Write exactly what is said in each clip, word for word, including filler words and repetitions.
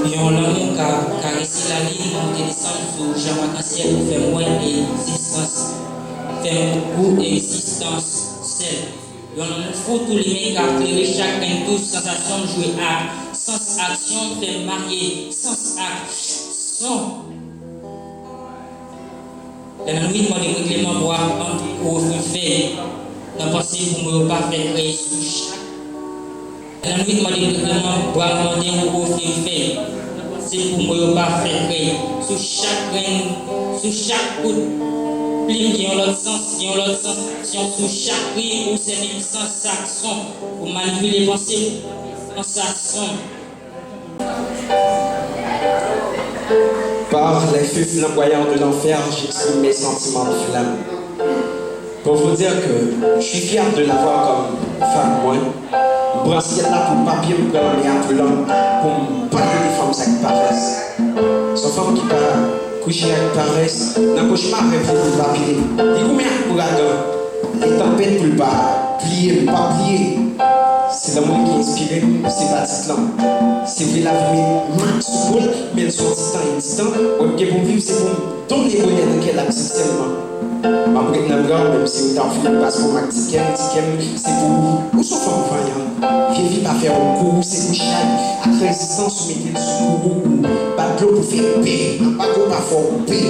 Yon lanmou k ap karese lalin, monte desann sou jan akansyèl pou fè m wè egzistans, fè m gou egzistans sèl. Yon lanmou fou tou limen k ap klere chak grenn touch, sansasyon m jwe ak sans aksyon, fè m marye sans ak son. Lè nan nwit mande mwen kleman bwa mande ou ofri m fèy. Nan panse pou mwen yo pa fè krèy sou chak. Lè nan nwit mande mwen kleman bwa mande ou ofri m fèy. Nan panse pou mwen yo pa fè krèy sou chak grenn, sou chak kout plim gen yon lòt sans, gen yon lòt sansasyon sou chak rim ou sèvi m sans ak son pou manipile panse m, sans ak son. Par les feux flamboyants de l'enfer, j'exprime mes sentiments de flamme. Pour vous dire que je suis fier de l'avoir comme femme, mwen. M pran syèl la pou papye, m pran lanmè a pou lanm, pou m pa kite fanm sa ki parès. Se yon fanm ki pa kouche ak parès, nan kochma rèv li pou l pa pile. Li goumen ak ouragan, li tanpèt pou l pa pliye, l pa pliye. Se lanmou li ki enspire m, se pa tit lan. Se vre lavi met mak sou po l, men l se yon titan, yon titan. Wè m gen pou m viv, se pou m donnen bonè nan kè l ak siksè m nan. M ap ret nan bra w, menm si ou ta ofri m paspò m ak tikè m, tikè m, se pou ou. Ou se yon fanm vanyan. Vye vi pa fè w kou, se kouchay ak rezistans ou mete l sou kou ou, ou bat dlo pou fè pe, anba gwo pa fò ou pe.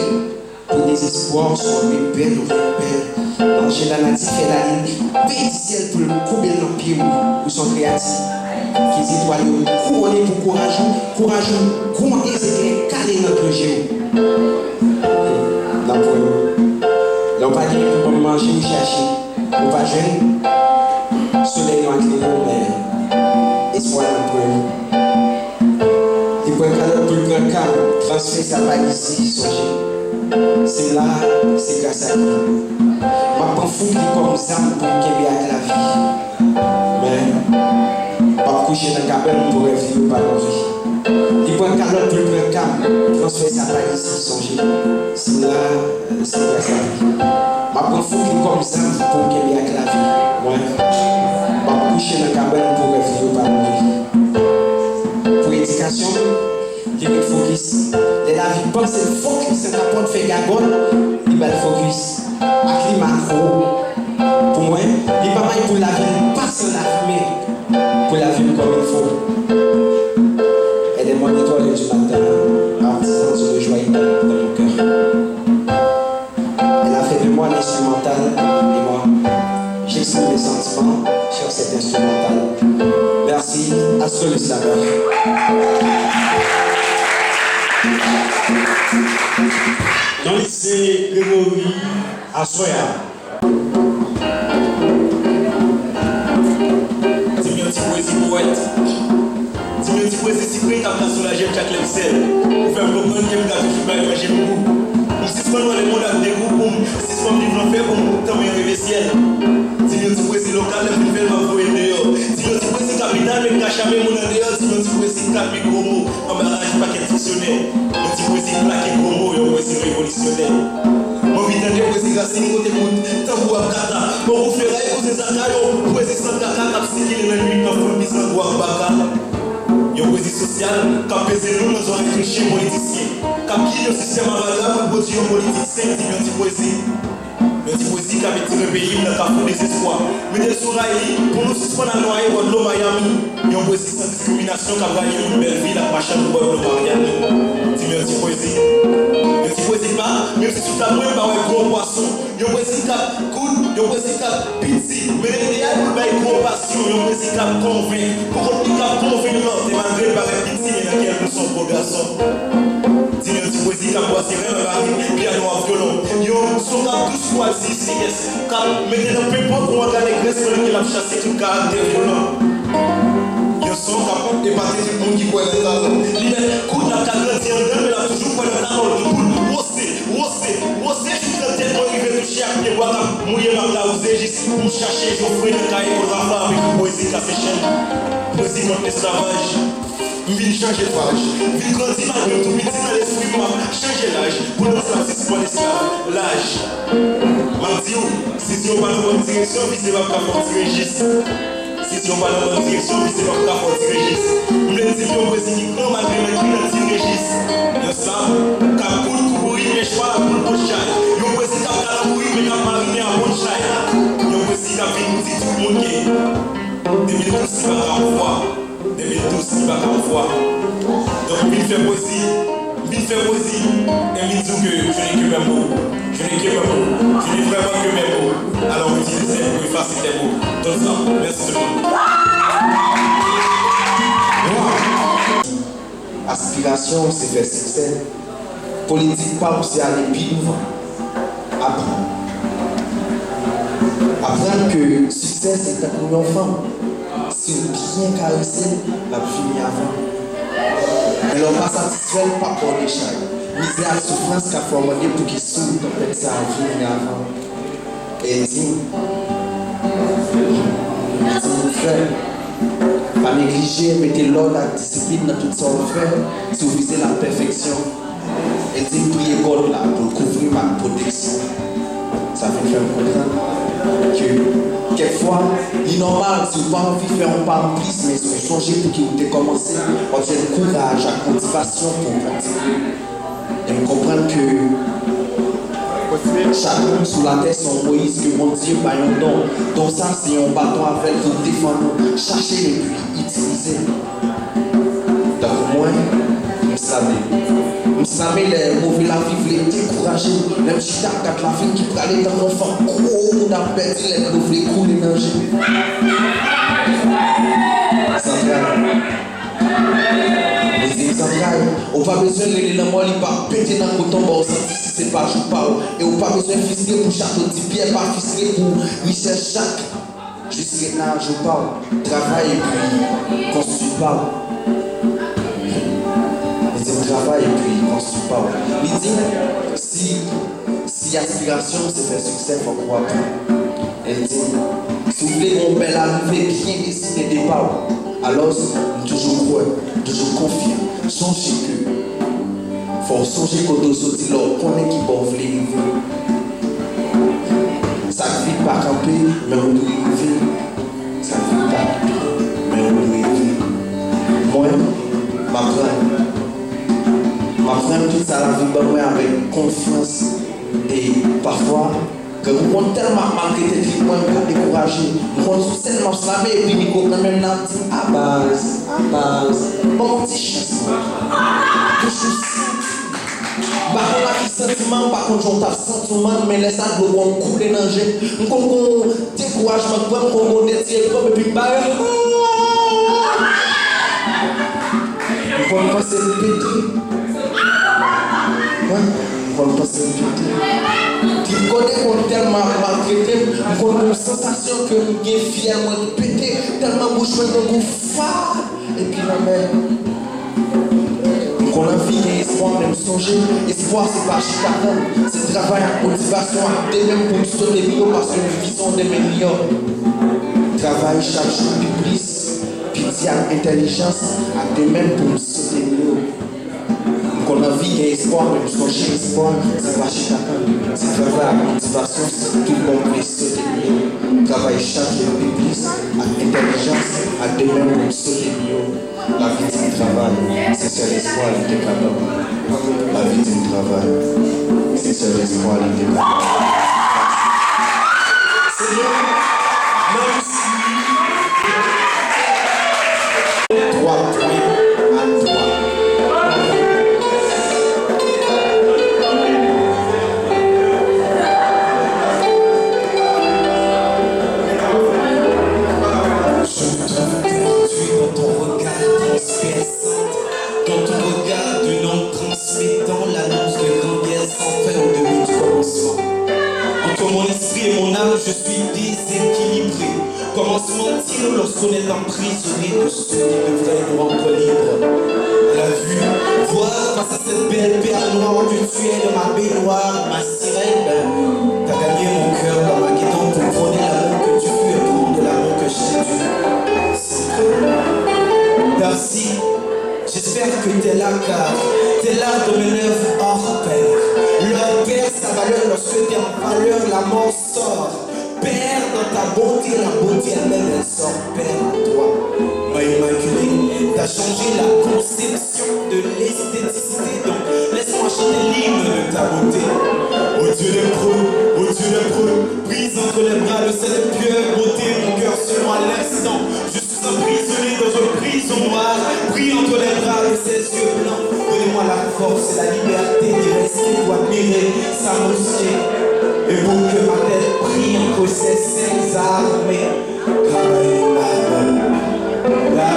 Pou dezespwa w se yon rebèl, yon rebèl. Danje lanati fè lalin pedi syèl pou l koube l nan pye w. Ou se yon kreyati ke zetwal yo kouwonnen pou kouraj ou, kouraj ou gwonde zeklè kale nan gwo je w. N ap wè w. Lè w pa genyen pou ban m manje, ou chache. Ou pa jwenn, solèy nou a klere w, men espwa nan pran w. Li pran kalòt pou l pran kam, transfè sa pa izi, sonje. Si m la, se gras a li. M ap pran fouk li kòm zam pou m kenbe ak lavi. Men, m ap kouche nan kabann pou rèv li yo pa nan vi. Li pran kalòt pou l pran kam, transfè sa pa izi, sonje. Si m la, se gras a li. M ap pran fouk li kòm zam pou m kenbe ak lavi. Mwen, m ap kouche nan kabann pou rèv li yo pa leve. Pou edikasyon m, li ret fokis. Lè lavi panse l fokis an kapòt fè gagòt, li ba l fokis. Ak li makwo. Pou mwen, li pa bay pou lavi m pa san lafimen. Pou lavi m kòm il fo. Elle est mon étoile du matin, artisan d'une joie éternelle dans mon cœur. Elle a fait de moi l'instrumental et moi, j'exprime mes sentiments sur cet instrumental. Merci, Astro le Slammer. Non li se Gregory Aswè a. Di m yon ti pwezi powèt. Di m yon ti pwezi sikre k ap ka soulaje m chak lè m sèl. Ou fè m konprann ke m ka toujou bay manje m gou. M sispann wè lemonn ak de gou pou m sispann viv lanfè pou m tanmen reve syèl. Di m yon ti pwezi lokal, lè m fin fè l m ap voye l deyò. Di m yon ti pwezi kapital, men m ka chape moun andeyò. Di m yon ti pwezi kat mi gwo mo. Anbaraj pakèt diksyonè. Yon ti pwezi plake gwo mo, yon pwezi revolisyonè. M anvi tande pwezi rasin kote kout tanbou ap kata. Bòkou feray kouzen zaka, yon pwezi san kaka k ap sikile nan nwit nan foul bizango ak baka. Yon pwezi sosyal k ap peze lou nan zòrèy touche politisyen. K ap gide yon sistèm avaga pou l pwodui yon politik sen, di m yon ti pwezi. Yon ti pwezi k ap etire peyi m nan kafou dezespwa. Mete l sou ray li pou nou sispann al nwaye bò dlo Miami. Yon pwezi san diskriminasyon k ap ralye moun Bèlvil ak machann bò dlo Maryani. Di m yon ti pwezi. Yon ti pwezi pa, menm si sou tab mwen m pa wè gwo pwason. Yon pwezi k ap kout, yon pwezi k ap piti. Men ideyal pou l bay gwo pasyon, yon pwezi k ap konvenk. Pou kont li k ap konvenkan, e malgre l parèt piti, men nan kè l nou se yon gwo gason. Di m yon ti pwezi k ap bwase ren nan lari, pyano ak vyolon. Yon son k ap dous kou alsisiyès, k ap mete nan penpòt yon wanga negrès pandan ke l ap chase tout karaktè vyolan. Yon son k ap epate tout moun ki kwè nan talan. Li mèt kout, l ap ka grandi anndan l, men l ap toujou kwè nan talan l. Pou l wose, wose, wose jis nan tèt mwen rive touche ak pyebwa k ap mouye m ap lawouze jis pou m chache jofre nan kay ekòl Rafa avèk yon pwezi kase chenn. Pwezi kont lesklavaj. M vin chanje paj. M vin grandi malgre m tou piti nan lespri m, m ap chanje laj. Pou dans la sispann esklav. Laj. M ap di w, si zye w pa nan bòn direksyon, vize p ap ka fè w tire jis. Si zye w pa nan bòn direksyon, vize p ap ka fè w tire jis. M vle di w yon pwezi ki gran malgre m ekri nan Dous ki pa ka anvwa. Depi dous ki pa ka anvwa. Donk, m vin fè pwezi. M vin fè pwezi. E m vin di w ke je n'ai que mes mots. Je n'ai que mes mots. Je n'ai vraiment que mes mots. Alors, utilisez pour effacer tes mots. Thumbs up. Merci tout le monde. Aspirasyon w se fè siksè. Politik pa w se ale pi douvan. Aprann. Aprann ke siksè se tankou yon fanm. Si w byen karese l, l ap vini avan w. Men lè w pa satisfè l, l p ap ba w dechay. Mizè ak soufrans ka fè w mande pouki sou tanpèt sa a vini avan w. E di m, di m, frè, pa neglije mete lòd ak disiplin nan tout sa w ap fè si w vize lapèfeksyon. E di m priye God la pou l kouvri m ak pwoteksyon. Sa vin fè m konprann ke kèk fwa, li nòmal si w pa anvi fè yon pa anplis, men si w sonje pouki w te kòmanse, w ap jwenn kouraj ak motivasyon pou w kontinye. E m konprann ke chak moun sou latè se yon Moyiz ke Bondye bay yon don. Don sa se yon baton avè l pou defann ou. Chache l epi itilize l. Tankou mwen, m slame. M slame lè move lavi vle dekouraje m. Lè m chita ap gad lavi ki prale tankou yon fanm gwo moun ap pèdi lè dlo vle koule nan je. Sandra. Li di m, Zantray, ou pa bezwen rele lanmò, li pa pete nan koton ba w santi si se pa jou pa w. E ou pa bezwen fistre pou chato Ti Pyè, pa fistre pou richès Chak. Jis ret nan jou pa w. Travay epi konstwi pa w. Li di m, travay epi konstwi pa w. Li di m, si, si aspirasyon w se fè siksè, fòk ou aprann. E l di m, si w vle gen yon bèl arive byen desine depa w, alòs, m toujou kwè, m toujou konfyan. Sonje ke fò w sonje kote w soti lè w konnen ki bò w vle rive. Sa k vit pa kanpe, men ou dwe rive. Sa k vit pa kanpe, men ou dwe rive. Mwen, m aprann. M aprann tout sa lavi ban mwen avèk konfyans. E pafwa, grangou konn tèlman ap maltrete trik mwen, m pa dekouraje. M konn sou sèn m ap slame epi mikwo k nan men m nan ap di m, a baz, a baz, ban m yon ti chans non. Toujou santi. M pa konn ak ki santiman, m pa konn jan w t ap santi w man, men lè sa dlo konn koule nan je m, m konn gon dekourajman k pran m, m konn gon detire k pran m epi m bare. M konn panse m pete. Wi, m konn panse m pete. Trik kote konn tèlman ap maltrete m, m konn gon sansasyon ke m gen fyèl mwen k pete, tèlman bouch mwen grangou fad epi lanmè. M konn anvi gen espwa, men m sonje, espwa se pa chita tann, se travay ak motivasyon ak demen m pou m sote pi wo paske m vize yon demen miyò. Travay chak jou pi plis, pi di ak entèlijans ak demen m pou m sote pi wo. M konn anvi gen espwa, men m sonje espwa se pa chita tann, se travay ak motivasyon, se tout bon m vle sote pi wo. Travay chak jou pi plis ak entèlijans ak demen m pou m sote pi wo. Lavi di m travay, se sèl espwa li te ka ban m. Lavi di m travay, se sèl espwa li te ka ban m. Senyè, menm si twa pwen a twa. Je me trouve perdu dans ton regard transperçant, dans ton regard d'une ombre transmettant l'annonce de grande guerre sans fin au début du commencement. Entre mon esprit et mon âme, je suis déséquilibré. Comment se mentir lorsqu'on est emprisonné de ceux qui devraient nous rendre libres ? À la vue, voir face à cette belle perle noire que tu es dans ma baignoire, ma sirène, t'as gagné mon cœur dans ma guidon pour prôner l'amour que tu veux et prendre l'amour que je t'ai dû. Merci. J'espère que t'es là car t'es l'art de mes rêves hors pair. Leur perd sa valeur lorsque t'es en valeur, la mort sort. Père, dans ta bonté, la beauté elle-même, elle sort. Père, toi, ma immaculée, t'as changé la conception de l'esthéticité. Donc, laisse-moi chanter l'hymne de ta beauté. Ô Dieu des preux, ô Dieu des preux, prise entre les bras de cette pure beauté, mon cœur se noie à l'instant. Je suis noir brille entre les bras de ses yeux blancs. Donnez-moi la force et la liberté d'y rester pour admirer sa mosquée et pour que ma tête brille entre ses saints armées. Kabaye Baba. Là,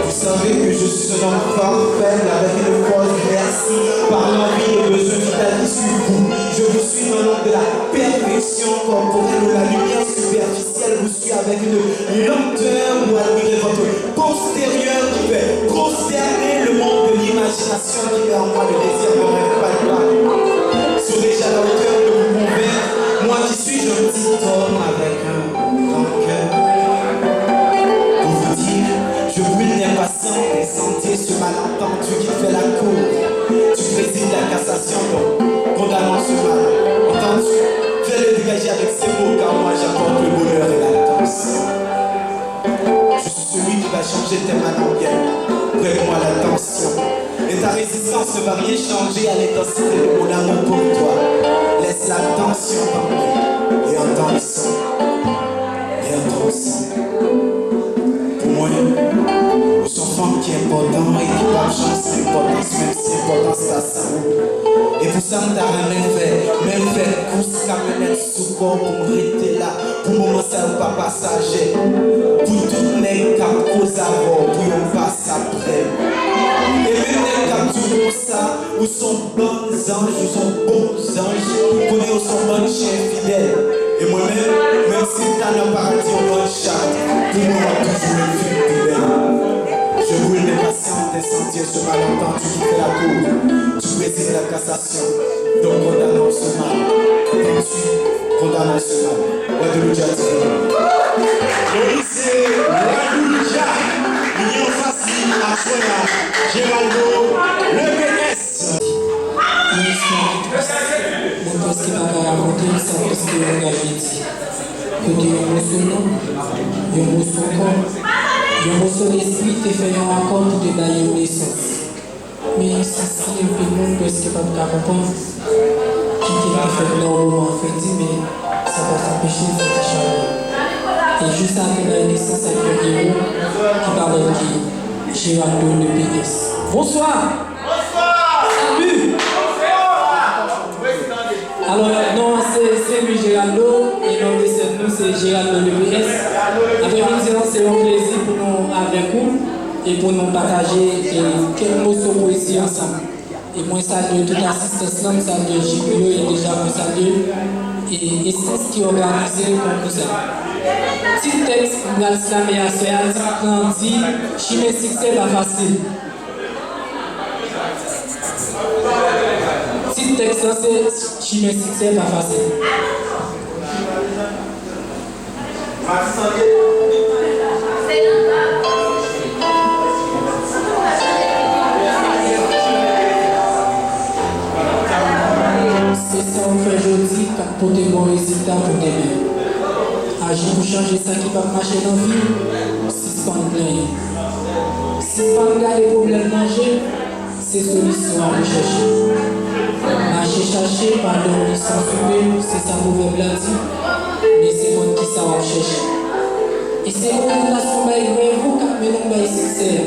vous savez que je suis un homme fort, faible, avec une force d'inertie, par l'envie et le besoin vital qui suit vous. Je vous suis dans l'ombre de la perfection corporelle ou la lumière superficielle vous suit avec une lenteur pour admirer votre postérieur qui fait prosterner le monde de l'imagination qui met en moi le désir de rêve palpable. Serais-je à la hauteur de vous convaincre, moi qui suis un petit homme avec un grand cœur ? Pour vous dire, je brûle d'impatience des sentiers ce malentendu qui fait la cour. Tu présides la cassation, donc condamnons ce mal. Entends-tu ? Fais-le dégager avec ces mots, car moi j'apporte le bonheur et la danse. Je suis celui qui va changer tes mains en miel. Prête-moi la tension. Et ta résistance ne va rien changer à l'intensité de mon amour pour toi. Laisse la tension t'emmener et entends le son. E antre ansanm. Pou mwen, ou se yon fanm ki enpòtan e ki p ap janm san enpòtans, menm si enpòtans la san ou. E pou sa, m ta renmen fè, men fè kous kamyonèt sou kò w pou m rete la, pou moman sa yo pa pasaje, pou tout nèg k ap koze avè w, pou yo pase apre m. E menm nèg k ap di w konsa, ou se yon bann zanj, ou se yon bon zanj, konnen yo se yon bann chen enfidèl. E mwen menm, menm si m ta nan paradi yon bann chat, pou mwen w ap toujou vin pi bèl. Je brûle d'impatience des sentiers ce malentendu qui fait la cour. Tu présides la cassation, donc condamnons ce mal. Entends-tu ? Condamnons ce mal. Guadeloupe, Guadeloupe. Moïse Wadouja, li anfas li aswè a, Geraldo Lepenes. Yon istwa ki tris. Mwen prèske pa ka rakonte l san prèske yon gade di. Kote yon moso nanm, yon moso kò, yon moso lespri te fè yon akò pou te bay yon nesans. Men sa si anpil moun prèske pa t ka konprann, kite l te fèt nan yon moman fredi, men sa pa t anpeche l fè ti chalè. E jis apre bay nesans ak yon ewo ki pa lòt ke Geraldo Lepenes. Bonswa! Salut! Alò, non an se, se Louis Geraldo, e non de sèn nou se Geraldo Lepenes. Aprèmidi an, se yon plezi pou nou avèk ou e pou nou pataje, e, kèk moso pwezi ansanm. E mwen salye tout asistans lan, m salye Jip yo, e deja mwen salye, e, estans ki òganize konkou sa. Tit tèks m pral slame aswè a, tit lan di Chimen siksè pa fasil. Tit tèks lan se Chimen siksè pa fasil. Se sa w fè jodi k ap pote bon rezilta pou demen. Aji pou chanje sa ki p ap mache nan vi w. Sispann plenyen. Sispann gade pwoblèm nan je. Se solisyon an pou chèche. Mache chache, pa dòmi san soupe, se sa pwovèb la di. Men se konn kisa w ap chèche. E se motivasyon bay rèv ou k ap mennen w bay siksè a.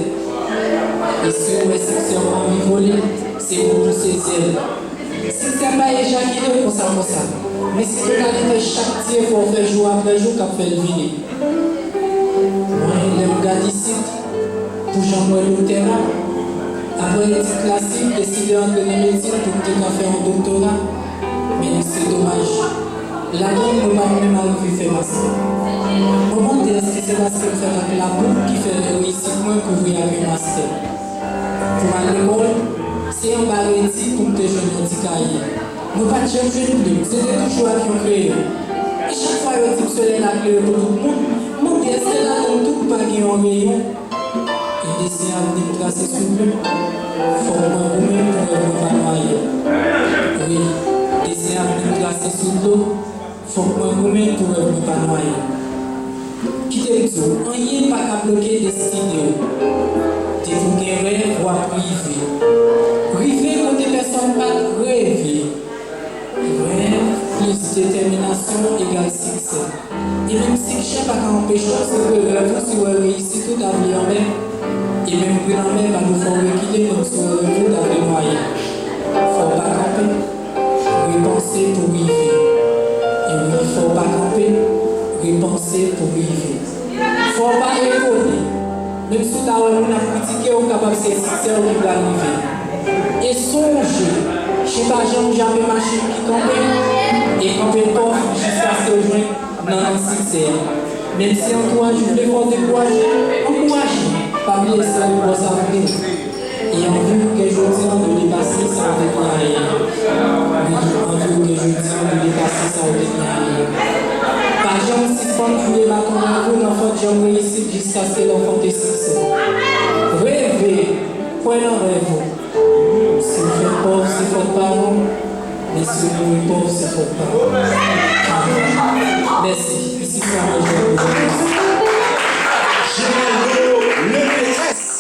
E si w wè siksè w anvi vole, se pou w pouse zèl. Siksè pa ejakile konsa konsa, men se tonalite chak ti efò w fè jou apre jou k ap fè l vini. Mwen, lè m gade isit, pou jan m wè lotè a, apre etid klasik, deside antre nan medsin pou m te ka fè yon doktora. Men se domaj, ladan l mwen pa t menm arive fè mastè. Mwen mande èske se paske m fèt ak labou ki fè reyisit mwen kouvri ak yon mastè. Pou m al lekòl, se anba redi pou m te jwenn yon ti kaye. Mwen pa t janm jwenn plim, se te toujou ak yon kreyon. E chak fwa yo di m solèy la klere pou tout moun, m mande èske ladan m tou pa gen yon reyon. E desen avni m trase sou dlo, fòk mwen goumen pou rèv mwen pa nwaye. Wi, desen avni m trase sou dlo, fòk mwen goumen pou rèv mwen pa nwaye. Kite m di w, anyen pa ka bloke destine w. Depi w gen rèv, w ap rive. Rive kote pèsonn pa t reve. Rèv plis detèminasyon egal siksè. E menm siksè pa ka anpeche w sere rèv ou si w wè reyisit ou ta vle anmè. E menm bri lanmè pa dwe fè w rekile, menm si w reve w ta vle nwaye. Fò w pa kanpe, repanse pou rive. E wi, fò w pa kanpe, repanse pou rive. Fò w pa etone, menm si w ta wè moun ap kritike w, kapab se siksè w ki pral rive. E sonje, chen pa janm jape machin ki kanpe, e kanpe pòv jiskaske w jwenn nan nan siksè a. Menm si antouraj ou vle fè w dekouraje, ankouraje, pa bliye sèl bò sa vre. E anvi w gen jodi an de depase sa w te gen ayè. Wi, anvi w gen jodi an de depase sa w te gen ayè. Pa janm sispann foule baton rèv ou nan fant janm reyisit jiskaske l anfante siksè. Reve, kwè nan rèv ou. Si w fèk pòv, se fòt pa w, men si w mouri pòv, se fòt pa w. Amen. Mèsi. Isit sa mwen jwenn pou jodi. Généraux, le P S.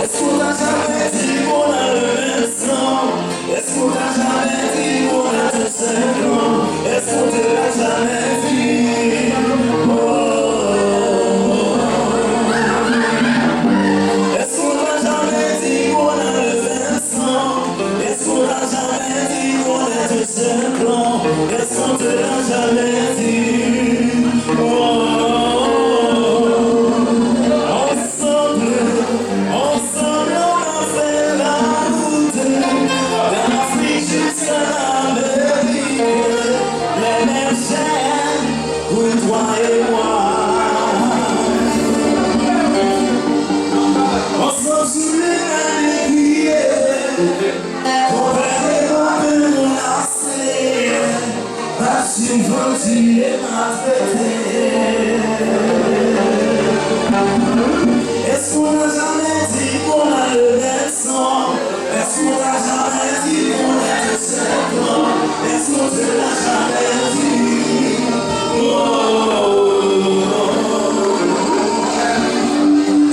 Èske w ta jamè di bon a le menm san? Èske w ta jamè di bon a tou senpleman? Èske w te la jamè di, oh, èske w ta jamè di bon a le menm san? Èske w ta jamè di bon a tou senpleman? Èske w te la jamè di, oh, ansanm? Ansanm nou ka fè lawout, de Lafrik jiska Lamerik, lè menm jèn pou twa e mwa. Ansanm sou limen de kriye, konpè e konpè nou lase. Pase vann tiye maltrete. Èske w ta jamè di bon a le menm san? Èske w ta jamè di bon a tou senpleman? Èske w te la jamè di, oh,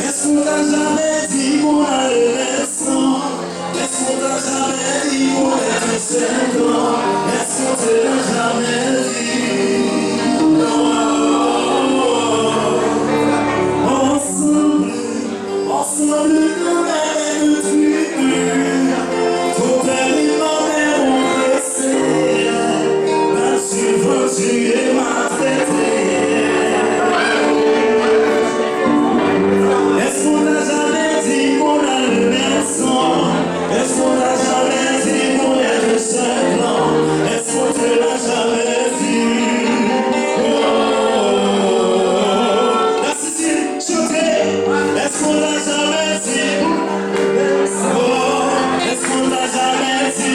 èske w ta jamè di bon a le menm san? Èske w ta jamè di ou te tou senpleman? Èske w te la jamè di, oh, ansanm, ansanm nou ka gade nou tribi, tou tèlman men ou prese, pa swiv vann tiye maltrete. Èske w ta jamè di bon a le menm san? Èske w ta jamè di bon a tou senpleman? Èske w te la jamè di, oh, la Sisin, chante. Èske w ta jamè di, oh, èske w ta jamè di,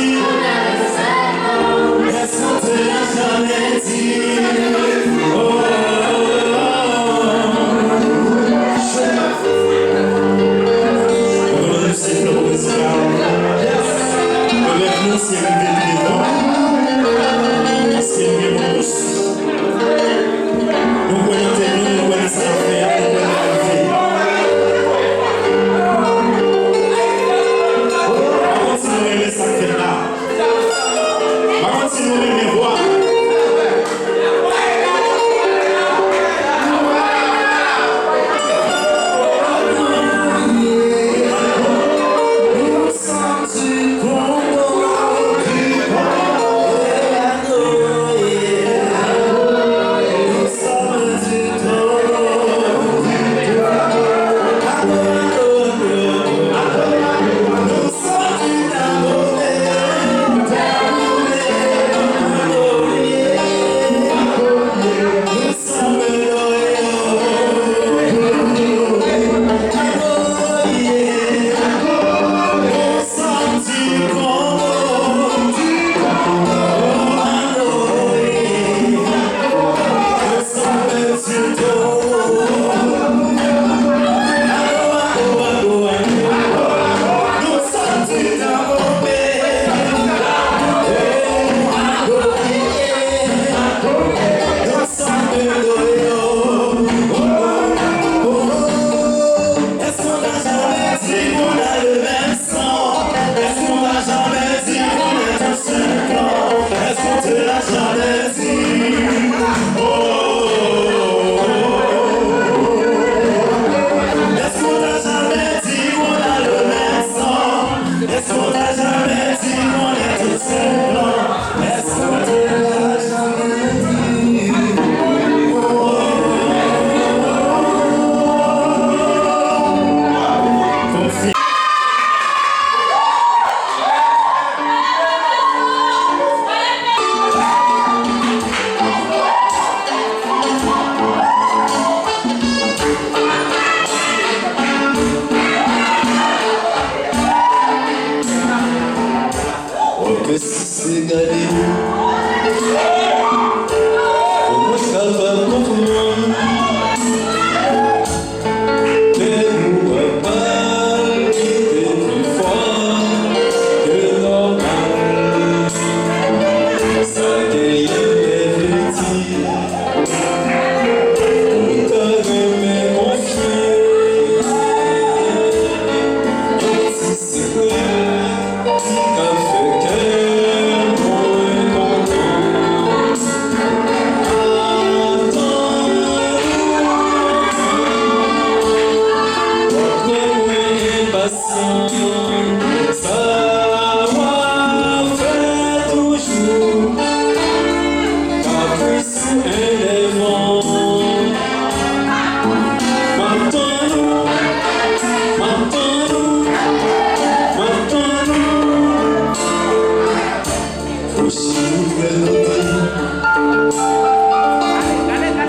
èske w te la jamè di, oh, oh, oh, oh. Mwen konnen nou se fè pwomès la. Mwen mèt nou se rive pi devan. Paske nou gen bon pwomès. Nou kwè nan tèt nou, nou kwè nan sa n ap fè a, nou kwè nan rive. Pa konn si nou renmen sa k fèt la. Pa konn si nou renmen vwa. Mèsi, se gade. Pou mwen kapab konprann. Kè nou ap palpite pi fò ke nòmal. Sa genyen lè vle di ou ta renmen konfye yon ti sekrè ki ka fè kè mwen kontan. Atann, w ap rann mwen enpasyan. Sa w ap fè toujou. Kapris ou enèvan. M ap tann ou, m ap tann ou, m ap tann ou. Fò si nou fè nou di,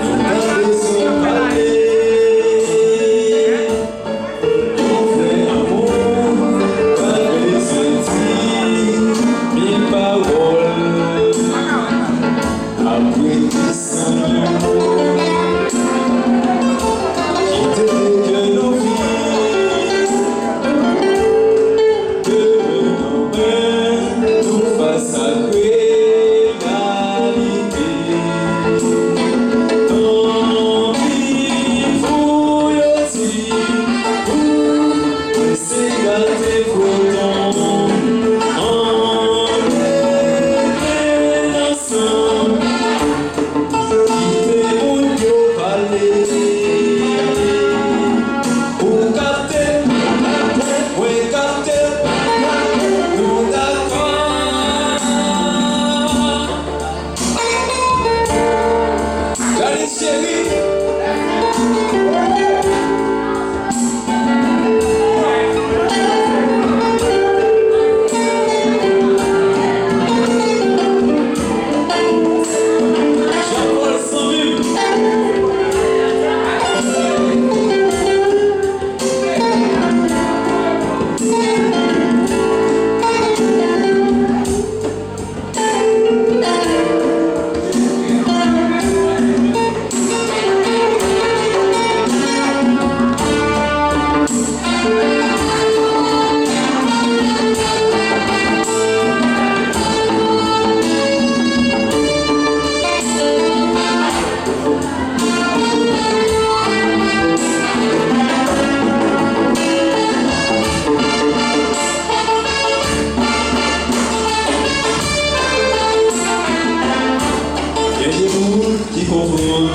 nou pa bezwen pale. Yon vrè lanmou pa bezwen di mil pawòl. Apre de san lanmou ki te fè kè nou viv, demen anben nou fas ak reyalite. Tanpi pou yo di ou prese gate fouton. Ann rete ansanm, kite moun yo pale. Ou kapte, mwen kapte, nou dakò. Gade cheri. Jean Paul Sanvil. Gen de moun ki konprann,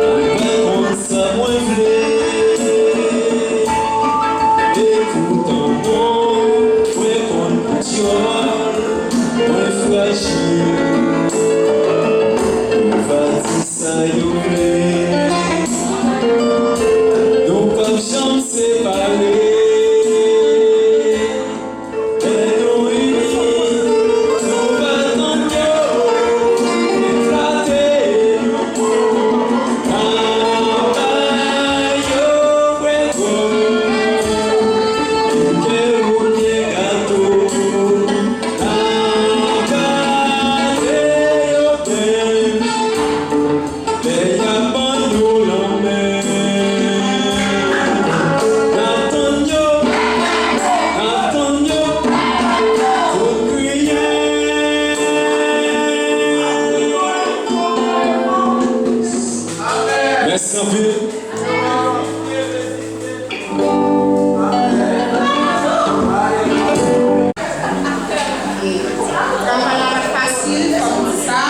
mwen pa konn sa mwen vle. Epoutan mwen, mwen konn pou dyòl, mwen frajil. Ou va di sa yo vle, nou p ap janm separe. Lè nou ini, nou pa tann yo vin flate nou. N a bay yo bwè twòp, kè oubyen gato. N a gade yo byen. Lè y ap ban nou lanmen, n ap tann yo, n ap tann yo, tout kriye. Mèsi anpil. E travay la pa t fasil, fò m di sa.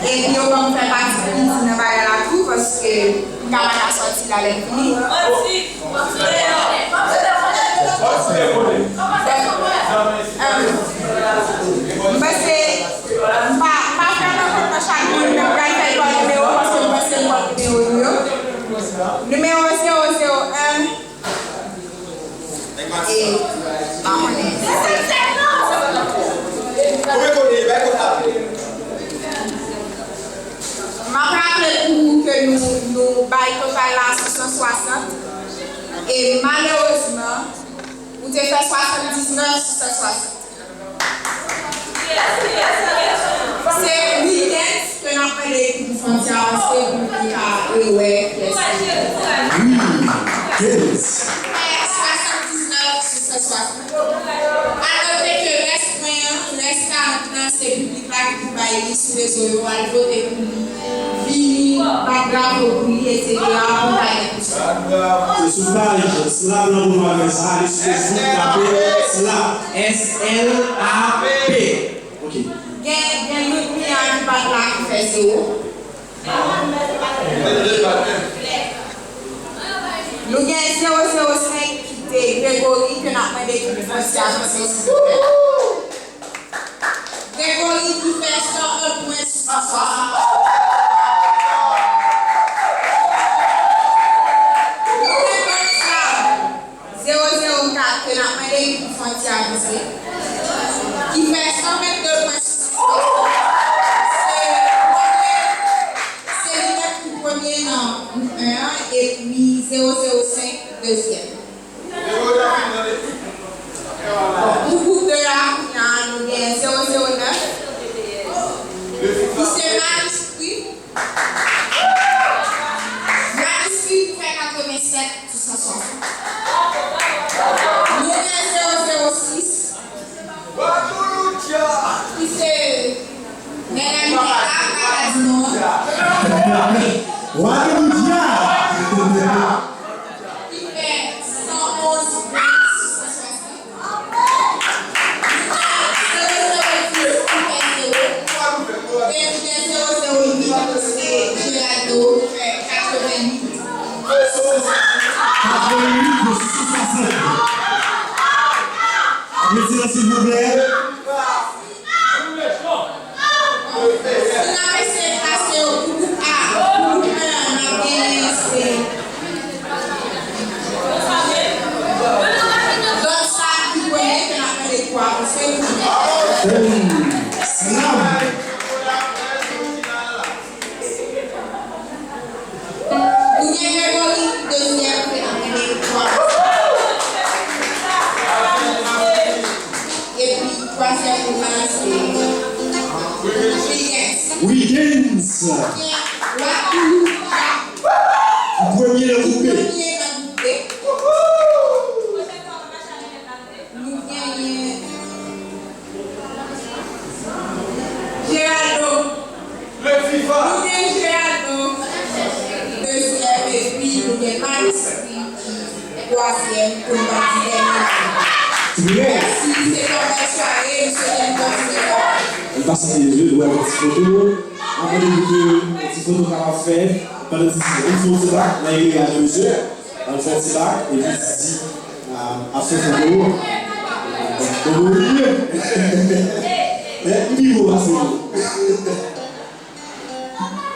Epi yo ban m fè pati piti nan bagay la tou, paske m ka pa ka sòti la lè l fini. M panse, m pa, m pa vrèman konn nan chak moun, men m pral fè l pa nimewo, paske m panse m konn nimewo nou yo. Nimewo zewo zewo en. E, pa konnen. M ap raple pou ou ke nou, nou bay total la sis san swasant. E malerezman, Te fè swasanndiznèf sou san swasant. Se Williams ke n ap mande pou fè yon ti avanse pou li ka rewè pyès li. Williams. Fè swasanndiznèf sou san swasant. A note ke rès pwen an, rès karant lan, se piblik la ki pou bay li sou rezo yo, al vote pou li, vini, bat bravo pou li, etsetera, pou bay li. Se sou paj Slab lan pou nou al fè sa, ale sou Facebook, tape Slab, S L A P. Ok. Gen, gen Ludmilla ki pa t la ki fè zewo. Nou gen zewo zewo senk ki te Gregory, ke n ap mande ki pou fè ti avanse, silvouplè. Gregory ki fè san en pwen sou san swasant. Nou gen Bonsam, zewo zewo kat, ke n ap mande ki pou fè yon ti avanse, ki fè san vennde pwen sou san swasant. Se premye, se li menm ki premye nan gwoup en an, epi zewo zewo senk dezyèm. Pou gwoup de a, kounye a, nou gen zewo zewo nèf. Ki se Maniskri. Maniskri ki fè katrevennsèt sou san swasant. Nou gen zewo zewo sis. Ki se nèg a li gen a, a, a, di non. Wadouloudia! Ki fè san onz pwen sou san swasant. Zewo zewo dis ki fè zewo. Epi gen zewo zewo uit, se Geraldo ki fè katrevenn uit. Katrevenn uit sou san swasant. Aplodisman, silvouplè. Si n ap eseye klase yo pou gwoup A, pou gwoup en an, n ap genyen se Lòt sa ki premye ke n ap mande pou avanse pou mèt. Slam. Nou gen Gregory dezyèm ke n ap mande pou avanse. Epi twazyèm gwo la se Wilgens. Wilgens. Gen Wadouloudia. Premye nan gwoup B. Premye nan gwoup B. Nou genyen Geraldo. Nou gen Geraldo. Dezyèm, epi nou gen Malis ki twazyèm, pou n pa di dènye la. Trè. Mèsi, se yon bèl sware, m swete n kontinye travay. N pase de lwen yon ti foto. Anvan de nou ke yon ti foto kapab fèt, pandan ti foto, nou fè yon ti bak nan ekleraj mesye. Ann fè yon ti bak, epi Zizi, a, ap fè foto. Foto wi. Men, m pi wo pase ou.